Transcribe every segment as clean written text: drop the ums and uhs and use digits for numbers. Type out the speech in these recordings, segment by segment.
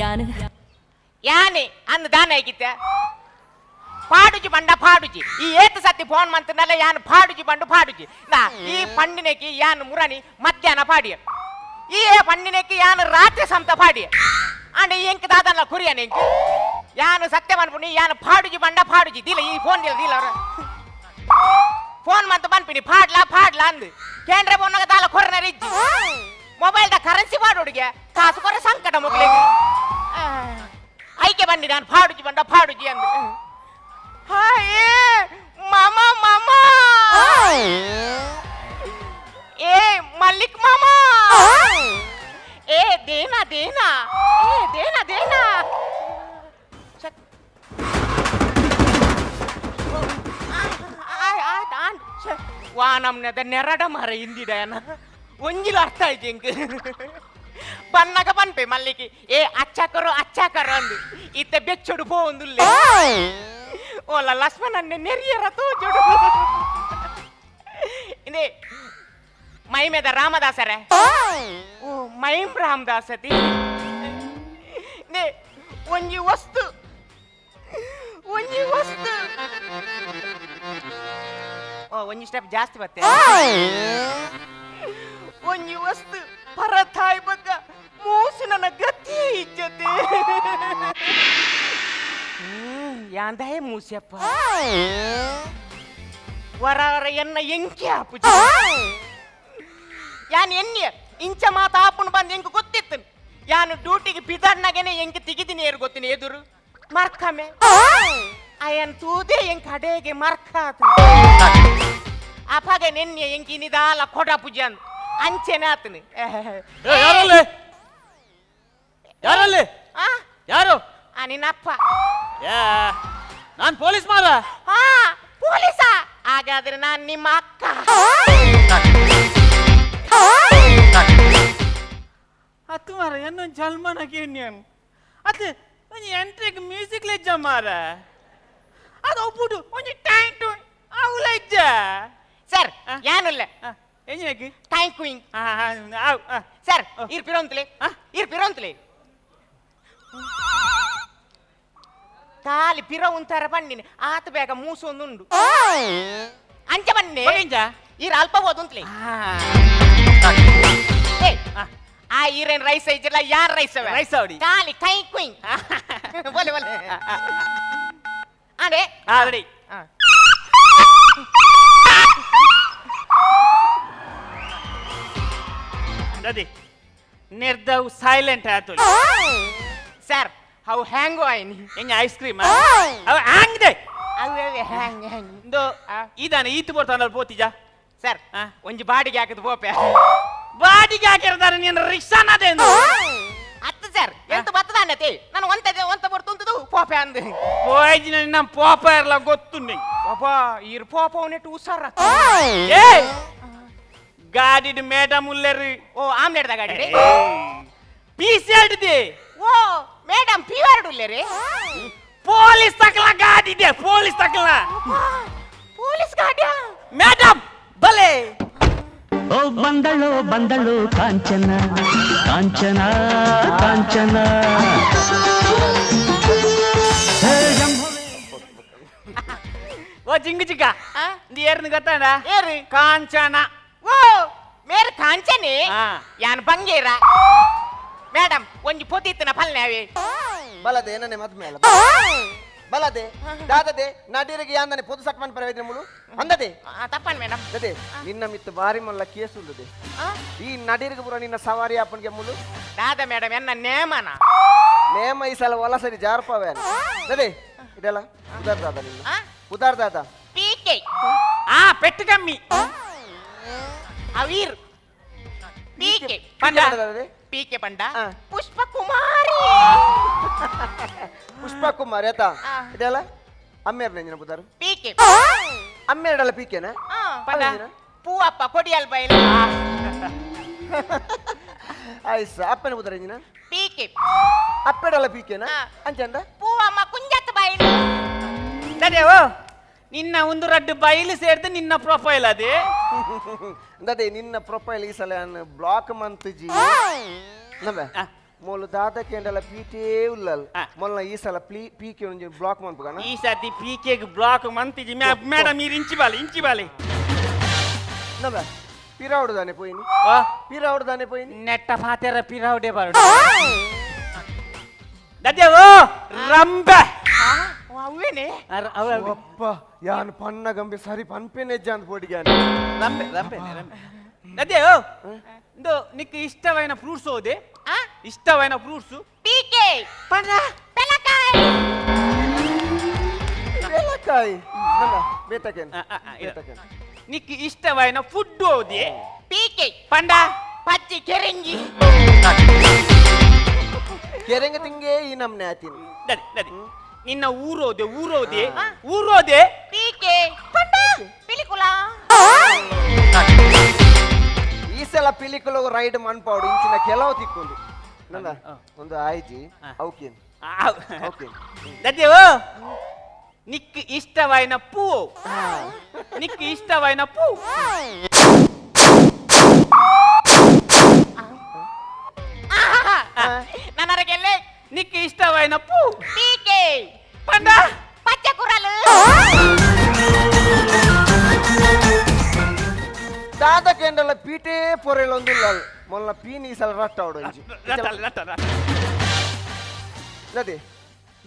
ಯಾನ್ ಯಾನ್ ಯಾನೆ ಅಂದ್ ದಾನ ಆಗಿತ್ತೆ ಪಾಡುಜಿ ಬಂಡ ಪಾಡುಜಿ ಈ ಏತು ಸತಿ ಫೋನ್ ಮಂತನಲ್ಲ ಯಾನ್ ಪಾಡುಜಿ ಬಂಡು ಪಾಡುಜಿ ನಾ ಈ ಪಂಡಿನೆಕಿ ಯಾನ್ ಮುರಣಿ ಮಧ್ಯಾಹ್ನ ಪಾಡಿಯ ಈ ಪಂಡಿನೆಕಿ ಯಾನ್ ರಾತ್ರಿ ಸಮತ ಪಾಡಿಯ ಅಂಡ ಎಂಕ್ ದಾದಲ್ಲ ಕುರಿಯನ ಎಂಕ್ ಯಾನ್ ಸತ್ಯ ಮನ್ಪುನಿ ಯಾನ್ ಪಾಡುಜಿ ಬಂಡ ಪಾಡುಜಿ ದಿಲ ಈ ಫೋನ್ ದಿಲ ದಿಲ ಅವ್ರ ಫೋನ್ ಮಂತ ಪನ್ಪಿನಿ ಪಾಡ್ಲಾ ಪಾಡ್ಲಾ ಅಂದ್ ಕೇಂದ್ರ ಫೋನ್ನಾಗ ದಾಲ ಕೊರನ ರಿಜ್ಜಿ ಮೊಬೈಲ್ the currency ಪಾಡುಡಿಗೆ ಕಾಸು ಕೊರ ಸಂಕಟ ಮುಗ್ಲಿಗೆ ಐಕೆ ಬನ್ನಿ ನಾನು ಪಾಡುಜಿ ಬಂಡ ಪಾಡುಜಿ ಅಂದ್ ಹಾಯ್ ಮಾಮ ಮಾಮ ಏ ಮಲ್ಲಿಕ್ ಮಾಮ ಏ ದೇನಾ ದೇನಾ ಏ ದೇನಾ ದೇನಾ ವಾ ನಮ್ನದ ನೆರಡ ಮರ ಇಂದಿಡಯನ ಒಂಜಿಲ ಅರ್ಥ ಆಯ್ತು ಎಂಕ್ ಬನ್ನಗ ಪನ್ಪೆ ಮಲ್ಲಿకి ಏ ಅಚ್ಚ ಕರೋ ಅಚ್ಚ ಕರೋ ಅಂದು ಇತ್ತ ಬೆಚ್ಚೊಡು ಪೋಂದುಲ್ಲೆ ಓಲ ಲಕ್ಷ್ಮಣನ್ನೇ ನೆರಿಯರ ತೋಜೊಡು ಇಂದೇ ಮೈಮೇದ ರಾಮದಾಸರೇ ಓ ಮೈಮ್ ರಾಮದಾಸತಿ ನೇ ಒಂಜಿ ವಸ್ತು ಒಂಜಿ ವಸ್ತು ಓ ಒಂಜಿ ಸ್ಟೆಪ್ ಜಾಸ್ತಿ ಬತ್ತೆ ಒಂಜಿ ವಸ್ತು ಪರಥಾಯ್ ಬಗ್ಗ ಮೂಸು ನನ್ನ ಗತಿ ಇಜ್ಜತೆ ಯಾಂದಾಯೇ ಮೂಸ್ಯಪ್ಪ ವರ ವರ ಎನ್ನ ಎಂಕಿ ಆಪುಜಿ ಯಾನ್ ಎನ್ನಿಯ ಇಂಚ ಮಾತ ಆಪುನು ಬಂದು ಎಂಕ್ ಗೊತ್ತಿತ್ತು ಯಾನು ಡ್ಯೂಟಿಗೆ ಪಿದಣ್ಣಗೇನೆ ಎಂಕ್ ತಿಗಿದಿನಿ ಏರು ಗೊತ್ತಿನಿ ಎದುರು ಮರ್ಕಮೆ ಅಯನ್ ತೂದೆ ಎಂಕ್ ಅಡೇಗೆ ಮರ್ಕಾತ ಅಪಗ ನೆನ್ನೆ ಎಂಕ್ ಇನಿದಾಲ ಕೊಡ ಪೂಜೆ ಅಂದ್ ಅಂಚೆನೆ ಆತನು. ಯಾರಲ್ಲಿ ಯಾರಲ್ಲಿ? ಆ? ಯಾರು? ಆ ನಿನ್ನಪ್ಪ. ಏ, ನಾನ್ ಪೊಲೀಸ್ ಮಾರ. ಹಾ ಪೊಲೀಸಾ? ಹಾಗಾದ್ರೆ ನಾನ್ ನಿಮ್ಮ ಅಕ್ಕ. ಅತ್ತು ಮಾರ ಎನ್ನೊಂದು ಜಲ್ಮನ ಕೇಣ್ಯನ್ ಅತ್ತೆ ಒಂಜಿ ಎಂಟ್ರಿಗೆ ಮ್ಯೂಸಿಕ್ ಲೆಜ್ಜ ಮಾರ ಅದು ಒಪ್ಪುಡು ಒಂಜಿ ಟ್ಯಾಂಕ್ ಟು ಅವು ಲೆಜ್ಜ. ಸರ್ ಯಾನುಲ್ಲ. ಎಂಜಿನಕ್ಕೆ thank you sir. ಇರ್ ಪಿರೋಂತ್ಲೆ. ಇರ್ ಪಿರೋಂತ್ಲೆ ಖಾಲಿ ಪಿರ ಉಂತಾರ ಬನ್ನಿನಿ ಆತ ಬೇಗ ಮೂಸೊಂದುಂಡು ಅಂಚ ಬನ್ನಿ. ಬಗೆಂಜ? ಇರ್ ಅಲ್ಪ ಹೋದುಂತ್ಲೆ. ಏ, ಆ ಈರೇನ್ ರೈಸ್ ಐಜಿಲ್ಲ ಯಾರ್ ರೈಸ್ ಅವ? ರೈಸ್ ಅವಡಿ. ಖಾಲಿ ಕೈ ಕುಯ್ ಬೋಲೆ ಬೋಲೆ ಅದೇ. ರೆಡಿ. ದದಿ ನಿರ್ದವು ಸೈಲೆಂಟ್ ಆತು. ಸರ್ ಅವು ಹ್ಯಾಂಗೋ ಆಯ್ನಿ. ಎಂಜ ಐಸ್ ಕ್ರೀಮ್ ಅವು ಹ್ಯಾಂಗ್ ಅವು ಹ್ಯಾಂಗ್ ಹ್ಯಾಂಗ್ ಇಂದು ಇದಾನೆ ಈತು ಬರ್ತಾನಲ್ಲ ಪೋತಿಜ. ಸರ್ ಒಂಜಿ ಬಾಡಿಗೆ ಹಾಕದ್ ಪೋಪೆ. ಬಾಡಿಗೆ ಹಾಕಿರ್ತಾರೆ ನೀನು ರಿಕ್ಷಾನದೇ ಅತ್ತು ಸರ್ ಎಂತ ಬತ್ತದಾನತೆ ನಾನು ಒಂತದೆ ಒಂತ ಬರ್ತುಂತದು ಪೋಪೆ ಅಂದ್. ಪೋಯ್ಜಿನ ನಿನ್ನ ಪೋಪ ಇರಲ್ಲ ಗೊತ್ತು ನಿಂಗೆ. ಅಬ್ಬಾ ಇರ್ ಪೋಪ ಅವನೆಟ್ಟು ಹುಷಾರ. ಏ ಗಾಡಿಡ್ ಮೇಡಮ್ ಉಲ್ಲೇರಿ. ಓ ಆಮ್ಲೆಟ್ the ಗಾಡಿ. ಪೀಸ್ ಹೇಳ್ತಿದೆ. ಓ ಮೇಡಮ್ ಪಿವರ್ಡ್ ಉಲ್ಲೇರಿ. ಪೊಲೀಸ್ ತಕಲ ಗಾಡಿದೆ ಪೊಲೀಸ್ ತಕಲ. ಪೊಲೀಸ್ ಗಾಡಿಯಾ? ಮೇಡಮ್ ಬಲೆ. ಓ ಬಂದಳು ಬಂದಳು ಕಾಂಚನ ಕಾಂಚನ ಕಾಂಚನ ಹೇ ಜಂಭವೇ. ಓ ಜಿಂಗು ಚಿಕ್ಕ ಇಂದು ಏರ್ನು ಗೊತ್ತಾಂಡ? ಏರು? ಕಾಂಚನ. ಓ ಮೇರ್ ಕಾಂಚನೆ. ಯಾನ್ ಬಂಗೇರ ಮೇಡಮ್ ಒಂಜಿ ಪೊತಿತ್ತಿನ ಪಲ್ಲೆ ಅವೇ. ಬಲದೆ ಏನನೆ ಮದ್ಮೇಲ ಬಲದೆ ದಾದದೆ ನಡೀರಿಗೆ ಯಾಂದನೆ ಪೊದು ಸಟ್ಮನ್ ಪರವೇದ್ರೆ ಮುಳು ಅಂದದೆ. ತಪ್ಪನ್ ಮೇಡಮ್. ದದೆ ನಿನ್ನ ಮಿತ್ತು ಬಾರಿ ಮೊಲ್ಲ ಕೇಸ್ ಉಲ್ಲದೆ ಈ ನಡೀರಿಗೆ ಪೂರ ನಿನ್ನ ಸವಾರಿ ಅಪ್ಪನಿಗೆ ಮುಳು. ದಾದ ಮೇಡಮ್ ಎನ್ನ ನೇಮನ. ನೇಮ ಈ ಸಲ ಒಲಸರಿ ಜಾರ್ಪವೆ ದದೆ ಇದೆಲ್ಲ ಉದಾರ್ ದಾದ ನಿನ್ನ ಉದಾರ್ ದಾದ. ಪೀಕೆ. ಆ ಪೆಟ್ಟು ಕಮ್ಮಿ. ಅವೀರ್ ಪೀಕೆ. ಪಂಡ. ಪೀಕೆ ಪಂಡ ಪುಷ್ಪ ಕುಮಾರಿ. ಪುಷ್ಪ ಕುಮಾರಿ ಆತ ಇದೆಲ್ಲ ಅಮ್ಮೇರ್ ನೆಂಜಿನ ಬುದಾರು. ಪೀಕೆ. ಅಮ್ಮೇರಡಲ್ಲ ಪೀಕೆನಾ? ಪಂಡ ಪೂವಪ್ಪ ಕೊಡಿಯಲ್ ಬೈಲ. ಆಯ್ಸ ಅಪ್ಪನ ಬುದಾರ ಎಂಜಿನ? ಪೀಕೆ. ಅಪ್ಪೆಡಲ್ಲ ಪೀಕೆನಾ? ಅಂಚಂದ ಪೂವಮ್ಮ ಕುಂಜತ್ ಬೈಲ್. ದದೆ ಓ ನಿನ್ನ ಒಂದು ರಡ್ಡು ಬೈಲು ಸೇರ್ದು ನಿನ್ನ ಪ್ರೊಫೈಲ್ ಅದೇ. ದದೆ ನಿನ್ನ ಪ್ರೊಫೈಲ್ ಈ ಸಲ ಬ್ಲಾಕ್ ಮಂತ್ ಜಿ ನಬೆ. ಮೊಲು ದಾದ ಕೇಂಡಲ ಪೀಟೇ ಉಲ್ಲಲ್ ಮೊಲ್ಲ ಈ ಸಲ ಪೀಕೆ ಒಂಜಿ ಬ್ಲಾಕ್ ಮನ್ಪುಗನ ಈ ಸತಿ ಪೀಕೆಗ್ ಬ್ಲಾಕ್ ಮಂತಿಜಿ ಮೇಡಮ್ ಈರ್ ಇಂಚಿ ಬಾಲೆ ಇಂಚಿ ಬಾಲೆ ನಬ ಪಿರಾವುಡು ದಾನೆ ಪೋಯಿನಿ ಪಿರಾವುಡು ದಾನೆ ಪೋಯಿನಿ ನೆಟ್ಟ ಫಾತೆರ ಪಿರಾವುಡೆ ಬಾರುಡು ದದ್ಯವು ರಂಬೆ ಅವೇನೆ ಅಪ್ಪ ಯಾನ್ ಪನ್ನ ಗಂಬೆ ಸರಿ ಪನ್ಪೆನೆ ಜಾನ್ ಪೋಡಿಗಾನೆ ರಂಬೆ ರಂಬೆ ರಂಬೆ ದದ್ಯವು ಇಂದು ನಿಕ್ ಇಷ್ಟವೈನ ಫ್ರೂಟ್ಸ್ ಓದೆ ಇಷ್ಟವೈನ ಫ್ರೂಟ್ಸ್ ಪೀಕೆ ಪನ್ನ ಪೆಲಕಾಯಿ ಪೆಲಕಾಯಿ ನಲ್ಲ ಬೇತಕೇನ್ ಬೇತಕೇನ್ ನಿಕ್ ಇಷ್ಟವೈನ ಫುಡ್ ಓದೆ ಪೀಕೆ ಪಂಡ ಪಚ್ಚಿ ಕೆರೆಂಗಿ ಕೆರೆಂಗ ತಿಂಗೆ ಈ ನಮ್ನೆ ಆತೀನಿ ದದಿ ದದಿ ನಿನ್ನ ಊರೋದೆ ಊರೋದೆ ಊರೋದೆ ಪೀಕೆ ಪಂಡ ಪಿಲಿಕುಲ ಈ ಸಲ ಪಿಲಿಕುಲ ರೈಡ್ ಮನ್ಪಾಡು ಇಂಚಿನ ಕೆಲವು ತಿಕ್ಕೊಂಡು ನಂದ ಒಂದು ಆಯ್ಜಿ ಅವಕೇನ್ ಓಕೆ ದದ್ಯವು ನಿಕ್ ಇಷ್ಟವೈನ ಪೂ ನಿಕ್ ಇಷ್ಟವೈನ ಪೂ ನನ್ನರಗೆಲ್ಲೆ ನಿಕ್ ಇಷ್ಟವೈನ ಪೂ ಪೀಕೆ ಪಂಡ ಪಚ್ಚ ಕುರಲು ದಾದ ಕೇಂದ್ರಲ ಪೀಟೇ ಪೊರೆಲೊಂದುಲ್ಲ ಮೊಲ್ಲ ಪೀನಿ ಸಲ ರಟ್ಟ ಆಡು ಇಂಚಿ ರಟ್ಟಲ್ಲ ರಟ್ಟಲ್ಲ ಅದೇ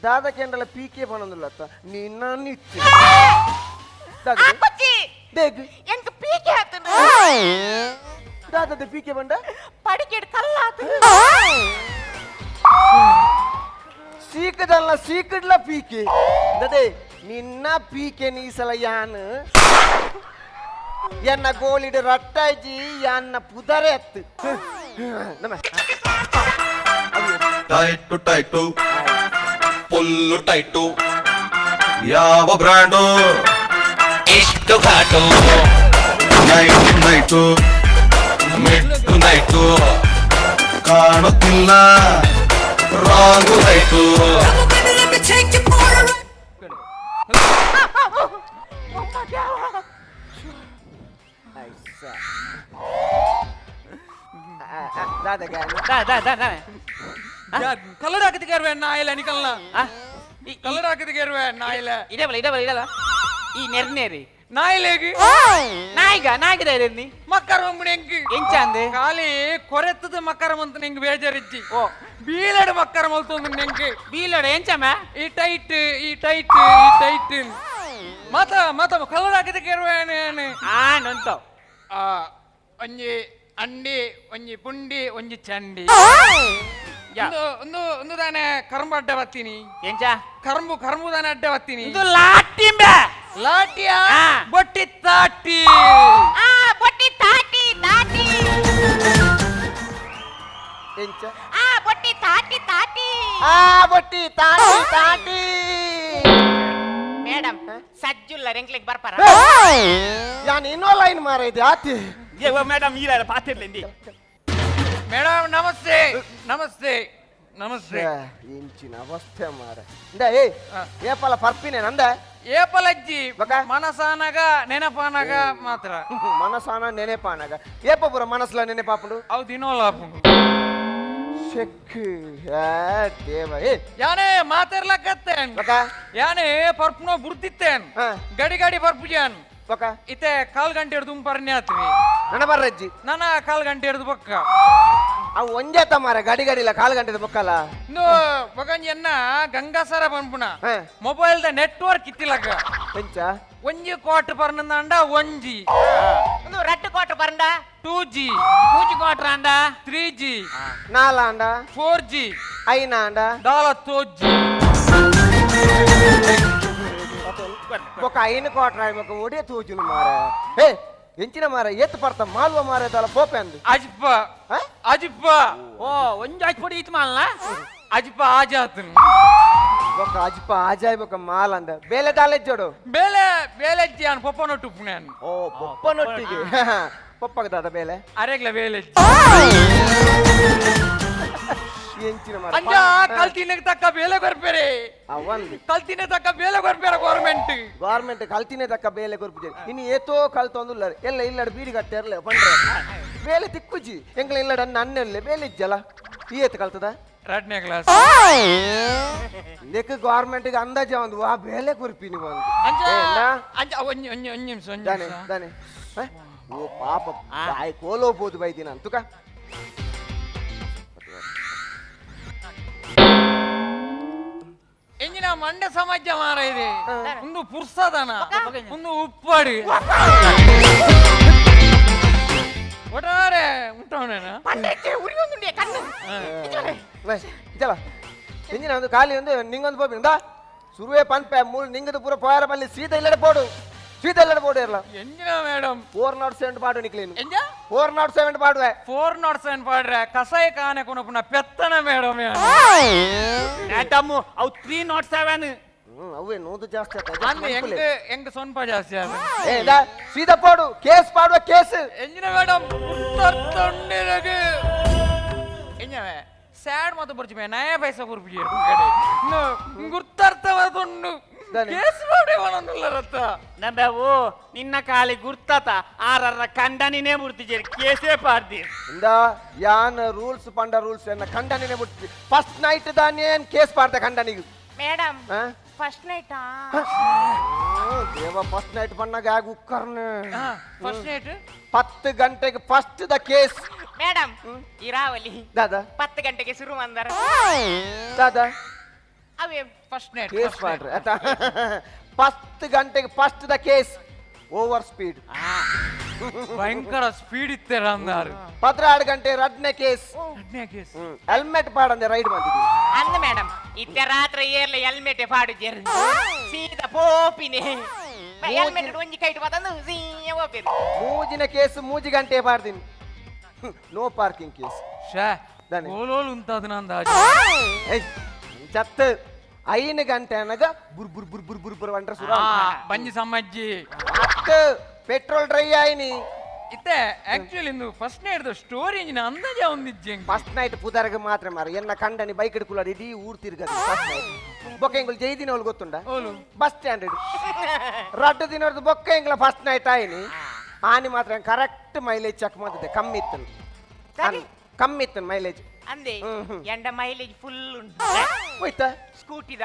ದಾದ ಕೇಂದ್ರಲ ಪೀಕೆ ಪನೊಂದುಲ್ಲತ್ತ ನಿನ್ನ ನಿಚ್ಚು ಆಪಚ್ಚಿ ದೇಗ್ ಎಂಕ್ ಪೀಕೆ ಆತನು ದಾದದ ಪೀಕೆ ಬಂಡ ಪಡಿಕೆಡ್ ಕಲ್ಲಾತು ಸೀಕದಲ್ಲ ಸೀಕಡ್ಲ ಪೀಕೆ ದದೆ ನಿನ್ನ ಪೀಕೆ ನೀಸಲ ಯಾನ್ ಎನ್ನ ಗೋಲಿಡ್ ರಟ್ಟಾಜಿ ಯಾನ್ನ ಪುದರೆ ಅತ್ತು ನಮ್ಮ ಟೈಟು ಟೈಟು ಫುಲ್ಲು ಟೈಟು ಯಾವ ಬ್ರ್ಯಾಂಡು ಎಷ್ಟು ಘಾಟು ನೈಟು ನೈಟು ಮಿಡ್ ನೈಟು ಕಾಣುತ್ತಿಲ್ಲ wrong right colour ಹಾಕದಿಗೆ Nayila ನಿಕಲ್ನ colour ಹಾಕದಿಗೆ Nayila ಇಡಬಲ ಇಡಬಲ ಇಡಲ ಈ ನೆರ್ನೇರಿ ನಾಯಿಲೇಗಿ ನಾಯಿಗ ನಾಯಿಗದ ಇರಲಿ ಮಕ್ಕರ ಎಂಕ್ ಎಂಚಾಂದೆ ಖಾಲಿ ಕೊರೆತ್ತದ ಮಕ್ಕರ ಮಂತ ನಿಂಗೆ ಬೇಜಾರಿಜ್ಜಿ ಓ ಬೀಲಡ್ ಮಕ್ಕರ ಮಲ್ತೊಂದು ನಿಂಗೆ ಬೀಲಡ್ ಎಂಚಮ್ಮ ಈ ಟೈಟ್ ಈ ಟೈಟ್ ಈ ಟೈಟ್ ಮಾತ ಮಾತ ಕಲರ್ ಹಾಕದಿಗೆ ಆ ನೊಂತ ಒಂಜಿ ಅಂಡಿ ಒಂಜಿ ಪುಂಡಿ ಒಂಜಿ ಚಂಡಿ ಒಂದು ಒಂದು ತಾನೆ ಕರ್ಂಬು ಅಡ್ಡ ಬತ್ತೀನಿ ಎಂಚ ಕರ್ಂಬು ಕರ್ಂಬು ತಾನೆ ಅಡ್ಡ ಬತ್ತೀನಿ ಇದು ಲಾಟಿಂಬೆ ಲಾಟಿಯ ಬೊಟ್ಟಿ ತಾಟಿ ಬೊಟ್ಟಿ ತಾಟಿ ತಾಟಿ ಎಂಚ ಆ ಬೊಟ್ಟಿ ತಾಟಿ ತಾಟಿ ಆ ಬೊಟ್ಟಿ ತಾಟಿ ತಾಟಿ ಮೇಡಮ್ ಸಜ್ಜುಲ್ಲ ರೆಂಕ್ಲಿಗೆ ಬರ್ಪಾರ ಯಾನ್ ಇನ್ನೋ ಲೈನ್ ಮಾರ ಇದೆ ಆತಿ ಮೇಡಮ್ ಈರ ಪಾತಿರ್ಲಿಂದಿ ಮೇಡಮ್ ನಮಸ್ತೆ ನಮಸ್ತೆ ನಮಸ್ತೆ ಇಂಚಿನ ಅವಸ್ಥೆ ಮಾರ ಇಂದ ಏ ಏಪಲ ಪರ್ಪಿನೆ ನಂದ ಏಪಲಜ್ಜಿ ಮನಸಾನಗ ನೆನಪಾನಗ ಮಾತ್ರ ಮನಸಾನ ನೆನಪಾನಗ ಏಪ ಪುರ ಮನಸ್ಲ ನೆನಪಾಪುಂಡು ಅವು ದಿನೋಲಾಪುಂಡು ಶೆಕ್ ದೇವ ಏ ಯಾನೇ ಮಾತಿರ್ಲಕತ್ತೇನ್ ಯಾನೇ ಪರ್ಪುನೋ ಬುರ್ತಿತ್ತೇನ್ ಗಡಿ ಗಡಿ ಪರ್ಪುಜಾನ್ ಇತ್ತೆ ಕಾಲ್ ಗಂಟೆ ಹಿಡ್ದು ಪರ್ನ್ಯಾತ್ರಿ ನನ್ನ ಬರ್ರಜ್ಜಿ ನನ್ನ ಕಾಲ್ ಗಂಟೆ ಹಿಡ್ದು ಬೊಕ್ಕ ಅವು ಒಂಜೇ ತಮಾರ ಗಡಿ ಗಡಿಲ್ಲ ಕಾಲ್ ಗಂಟೆದ ಬೊಕ್ಕಲ್ಲ ಬೊಕಂಜಿ ಎನ್ನ ಗಂಗಾಸರ ಪನ್ಪುನ ಮೊಬೈಲ್ the network ಇತ್ತಿಲಕ ಎಂಚ ಒಂಜಿ ಕ್ವಾರ್ಟರ್ ಪರ್ನಂದ ಒಂಜಿ ಒಂದು ರಟ್ಟು ಕ್ವಾರ್ಟರ್ ಪರ್ಂಡ 2G ಮೂಜಿ ಕ್ವಾರ್ಟರ್ ಅಂಡ 3G ನಾಲಾಂಡ 4G ಐನಾಂಡ ದಾಲ ತೋಜಿ ಬೊಕ್ಕ ಐನು ಕ್ವಾರ್ಟರ್ ಆಯ್ ಬೊಕ್ಕ ಒಡೆ ತೋಜುನು ಮಾರ ಹೇ ಎಂಚಿನ ಮಾರ ಏತ್ ಪರ್ತ ಮಾಲ್ವ ಮಾರ ದಾಲ ಪೋಪೆ ಅಂದು ಅಜ್ಪ ಅಜ್ಪ ಓ ಒಂಜಿ ಅಜ್ಪಡಿ ಇತ್ತು ಮಾಲ್ನ ಅಜ್ಪ ಆಜಾತನ್ ಬೊಕ್ಕ ಅಜ್ಪ ಆಜಾಯ್ ಬೊಕ್ಕ ಮಾಲ್ ಅಂದ ಬೇಲೆ ದಾಲೆಜ್ಜೋಡು ಬೇಲೆ ಬೇಲೆ ಅಜ್ಜಿ ಪೊಪ್ಪನೊಟ್ಟು ಪುಣ್ಯಾನ್ ಓ ಪೊಪ್ಪನೊಟ್ಟಿಗೆ ಪೊಪ್ಪಗ ದಾದ ಬೇಲೆ ಅರೆಗ್ಲ ಬೇಲೆ ಎಂಚಿನ ಮಾರ ಅಂಜ ಕಲ್ತಿನಕ್ಕೆ ತಕ್ಕ ಬೇಲೆ ಕೊರ್ಪೇರೆ ಅವಂದು ಕಲ್ತಿನ ತಕ್ಕ ಬೇಲೆ ಕೊರ್ಪೇರೆ ಗೌರ್ಮೆಂಟ್ ಗೌರ್ಮೆಂಟ್ ಕಲ್ತಿನೇ ತಕ್ಕ ಬೇಲೆ ಕೊರ್ಪುಜೆ ಇನ್ನು ಏತೋ ಕಲ್ತೊಂದುಲ್ಲ ಎಲ್ಲ ಇಲ್ಲಡ ಬೀಡಿ ಕಟ್ಟೆರ್ಲೆ ಪಂಡ್ರೆ ಬೇಲೆ ತಿಕ್ಕುಜಿ ಎಂಗ್ಲ ಇಲ್ಲಡ ನನ್ನೆಲ್ಲೆ ಬೇಲೆ ಇಜ್ಜಲ ಈ ಏತ್ ಕಲ್ತದ? ರಡ್ನೇ ಕ್ಲಾಸ್. ಇಂದಕ್ಕೆ ಗವರ್ಮೆಂಟ್ ಗೆ ಅಂದಾಜ ಒಂದು ವಾ ಬೇಲೆ ಕೊರ್ಪಿ ನೀವು ಅಂದು. ಅಂಚ ಏ, ನಾ? ಅಂಚ ಒಂಜಿ ಒಂಜಿ ಒಂಜಿ ನಿಮಿಷ ಒಂಜಿ ದಾನೆ ನಿಮಿಷ. ದಾನೆ ಹ? ಓ ಪಾಪ ಬಾಯ್ ಕೋಲೋಬೋದು ಬೈದಿನ ತುಕ. ಎಂಜಿನ ಮಂಡೆ ಸಮಾಜ ಮಾರ ಇದೆ ಒಂದು ಪುರ್ಸದನ ಒಂದು ಉಪ್ಪಾಡಿ ಒಟ್ಟಾರೆ ಉಂಟವನೇನ ಪಂಡೆಕ್ಕೆ ಉರಿಯೊಂದುಂಡೆ ಕಣ್ಣು. ಇಜಲ ಎಂಜಿನ ಒಂದು ಖಾಲಿ ಒಂದು ನಿಂಗೊಂದು ಪೋಪಿನ ಸುರುವೆ ಪನ್ಪೆ ಮೂಲ ನಿಂಗದ ಪೂರ ಪೋಯರ ಬಲ್ಲಿ ಸೀದಾ ಇಲ್ಲಡೆ ಪೋಡು, ಸೀದಾ ಇಲ್ಲಡೆ ಪೋಡು ಇರಲ್ಲ. ಎಂಜಿನ ಮೇಡಮ್ 407 ಪಾಡು ನಿಕ್ಲೇನು. ಎಂಜ 407 ಪಾಡುವೆ. 407 ಪಾಡ್ರೆ ಕಸಾಯ ಕಾನೆ ಕೊನಪುನ ಪೆತ್ತನ ಮೇಡಮ್. ಮೇಡಮ್ ಅವು 307. ಅವೇ ನೂದು ಜಾಸ್ತಿ ಆತ. ಅಂದ್ ಎಂಗ್ ಎಂಗ್ ಸ್ವಲ್ಪ ಜಾಸ್ತಿ ಆತ. ಏ ದಾ ಸೀದಾ ಪೋಡು ಕೇಸ್ ಪಾಡುವ ಕೇಸ್. ಎಂಜಿನ ಮೇಡಮ್ ತೊಂಡಿರಗೆ ಎಂಜವೆ ಸ್ಯಾಡ್ ಮಾತು ಬರ್ಚಿ ನಯ ಪೈಸಾ ಕೊರ್ಪಿ ಗುರ್ತಾರ್ಥವಾದುಂಡು ಕೇಸ್ ಮಾಡಿ ಒಣಂದುಲ್ಲ ರತ್ತ. ನಂಬೆವು ನಿನ್ನ ಕಾಲಿ ಗುರ್ತಾತ ಆರರ ಕಂಡನಿನೇ ಬಿಡ್ತಿದ್ದೀರಿ ಕೇಸೇ ಪಾಡ್ದಿ. ಇಂದ ಯಾನ್ ರೂಲ್ಸ್ ಪಂಡ ರೂಲ್ಸ್ ಎನ್ನ ಕಂಡನಿನೇ ಬಿಡ್ತಿ. ಫಸ್ಟ್ ನೈಟ್ ದಾನೇನ್ ಕೇಸ್ ಪಾಡ್ದೆ ಕಂಡನಿಗೆ. Madam first night ದೇವ ಫಸ್ಟ್ ನೈಟ್ ಪಣ್ಣಾಗ ಆಗ ಉಕ್ಕರ್ನ. ಫಸ್ಟ್ ನೈಟ್ 10 ಗಂಟೆಗೆ first the case. Madam ಇರಾವಲಿ ದಾದಾ 10 ಗಂಟೆಗೆ ಶುರು ಮಂದರ ದಾದಾ ಅವೇ first night case ಮಾಡ್ರಿ ಆತ. 10 ಗಂಟೆಗೆ first the case over speed. ಭಯಂಕರ ಸ್ಪೀಡ್ ಇತ್ತೆರ ಅಂದಾರು. 12 ಗಂಟೆ ರಡ್ನೇ case. Case helmet ಪಾಡಂದೆ ride ಬಂದಿದ್ದೀನಿ. ಅಂದ ಮೇಡಮ್ ಇತ್ತೆ ರಾತ್ರಿ ಏರ್ಲೆ ಹೆಲ್ಮೆಟ್ ಪಾಡುಜೇರು ಸೀದಾ ಪೋಪಿನೆ ಹೆಲ್ಮೆಟ್ ಒಂಜಿ ಕೈಟ್ ಬತ್ತಂದು ಸೀಯ ಪೋಪಿನ. ಮೂಜಿನ ಕೇಸ್ ಮೂಜಿ ಗಂಟೆ ಪಾಡ್ತೀನಿ. No parking case. ಶೇ ಓಲೋಲ್ ಉಂತಾದ ನಂದಾಜು. ಏಯ್ ಚತ್ತು 5 ಗಂಟೆ ಅನಗ ಬುರ್ ಬುರ್ ಬುರ್ ಬುರ್ ಬುರ್ ಬುರ್ ಅಂಟ್ರ ಸುರ. ಬಂಜಿ ಸಮ್ಮಜ್ಜಿ ಅತ್ತು ಪೆಟ್ರೋಲ್ ಡ್ರೈ ಆಯ್ನಿ. ಇತ್ತೆ ಆಕ್ಚುಲಿ ಇಂದು first night story ಇಂಜಿನ ಅಂದಾಜ ಒಂದಿಜ್ಜೆ. ಫಸ್ಟ್ ನೈಟ್ ಪುದರ್ಗ ಮಾತ್ರ ಮಾರ ಎನ್ನ ಕಂಡನಿ ಬೈಕ್ ಹಿಡ್ಕೊಳ್ಳೋದು ಇಡೀ ಊರ್ ತಿರ್ಗದು ಫಸ್ಟ್ ನೈಟ್. ಬೊಕ್ಕ ಎಂಗುಲ್ ಜೈದಿನ ಅವ್ಳು ಗೊತ್ತುಂಡ ಬಸ್ ಸ್ಟ್ಯಾಂಡ್ ರಡ್ಡು ದಿನದ ಬೊಕ್ಕ ಎಂಗ್ಲ ಫಸ್ಟ್ ನೈಟ್ ಆಯ್ನಿ. ಆನಿ ಮಾತ್ರ correct mileage check ಮಾಡ್ತಿದ್ದೆ. ಕಮ್ಮಿ ಇತ್ತು ಕಮ್ಮಿ ಇತ್ತು ಮೈಲೇಜ್. ಅಂದೆ ಎಂಡ ಮೈಲೇಜ್ ಫುಲ್ ಉಂಟು. ಹೋಯ್ತಾ ಸ್ಕೂಟಿದ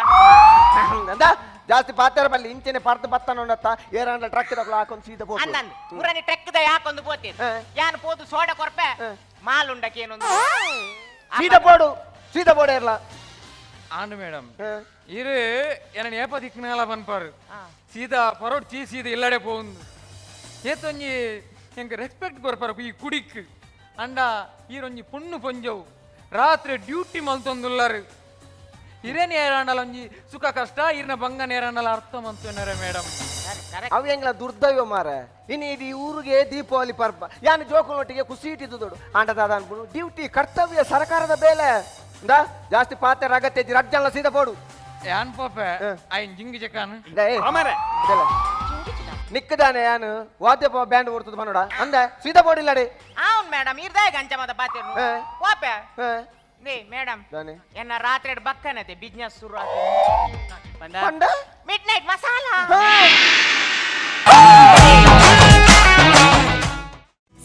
ಅಂದ ಜಾಸ್ತಿ ಪಾತ್ರ ಬಲ್ಲಿ ಇಂಚೆನೆ ಪರ್ದು ಬತ್ತನ ಉಂಡತ್ತ ಏರಂಡ ಟ್ರಕ್ ದಕ್ಲು ಹಾಕೊಂಡು ಸೀದಾ ಪೋತು. ಅಂದಂದು ಮುರನಿ ಟ್ರಕ್ the ಯಾಕೊಂದು ಪೋತೇನೆ ಯಾನ್ ಪೋದು ಸೋಡ ಕೊರ್ಪೆ ಮಾಲ್ ಉಂಡಕೇನೊಂದು ಸೀದಾ ಪೋಡು ಸೀದಾ ಪೋಡು ಇರಲ್ಲ. ಆಂಡ್ ಮೇಡಮ್ ಇರು ಎನ್ನ ಏಪ ದಿಕ್ನಾಲ ಪನ್ಪಾರು ಸೀದಾ ಪರೋಟ್ ಚೀ ಸೀದಾ ಇಲ್ಲಡೆ ಪೋಂದು ಏತೊಂಜಿ ಎಂಕ್ ರೆಸ್ಪೆಕ್ಟ್ ಕೊರ್ಪಾರು ಈ ಕುಡಿಕ್ ಅಂಡ ಈರೊಂಜಿ ಪುಣ್ಣು ಪೊಂಜವು ರಾತ್ರಿ ಡ್ಯೂಟಿ ಮಲ್ತೊಂದುಲ್ಲಾರು ಹಿರೇ ನೇರಾಂಡಲ ಒಂಜಿ ಸುಖ ಕಷ್ಟ ಇರ್ನ ಬಂಗ ನೇರಾಂಡಲ ಅರ್ಥ ಮಂತುನರೆ ಮೇಡಮ್. ಅವು ಎಂಗ್ಲ ದುರ್ದೈವ ಮಾರ ಇನ್ನು ಇಡೀ ಊರಿಗೆ ದೀಪಾವಳಿ ಪರ್ಬ ಯಾನ್ ಜೋಕುನೊಟ್ಟಿಗೆ ಖುಷಿ ಇಟ್ಟಿದ್ದು ದೊಡ್ಡು ಆಂಡ ದಾದ ಅನ್ಬಿಡು ಡ್ಯೂಟಿ ಕರ್ತವ್ಯ ಸರ್ಕಾರದ ಬೇಲೆ ಇಂದ ಜಾಸ್ತಿ ಪಾತ್ರ ಅಗತ್ಯ ರಜ್ಜಲ್ಲ ಸೀದಾ ಪೋಡು. ಯಾನ್ ಪಾಪೆ ಐನ್ ಜಿಂಗಿ ಜಕಾನ್ ನಿಕ್ಕದಾನೆ ಯಾನು ವಾದ್ಯ ಬ್ಯಾಂಡ್ ಓಡ್ತದ ಬನ್ನೋಡ ಅಂದ ಸೀದಾ ಪೋಡಿಲ್ಲಡೆ. అవును ಮೇಡಮ್ ಇರ್ದಾಯ ಗಂಚಮದ ಪಾತಿರ್ನು ಪಾಪೆ ನೇ ಮೇಡಮ್ ಎನ್ನ ರಾತ್ರಿ ಬಕ್ಕನತೆ ಬಿಸ್ನೆಸ್ ಶುರು ಪಂಡ ಮಿಡ್ ನೈಟ್ ಮಸಾಲಾ.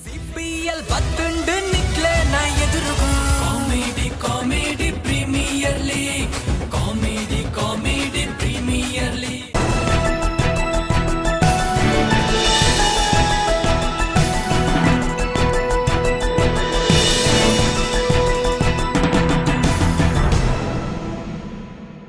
ಸಿಪಿಎಲ್.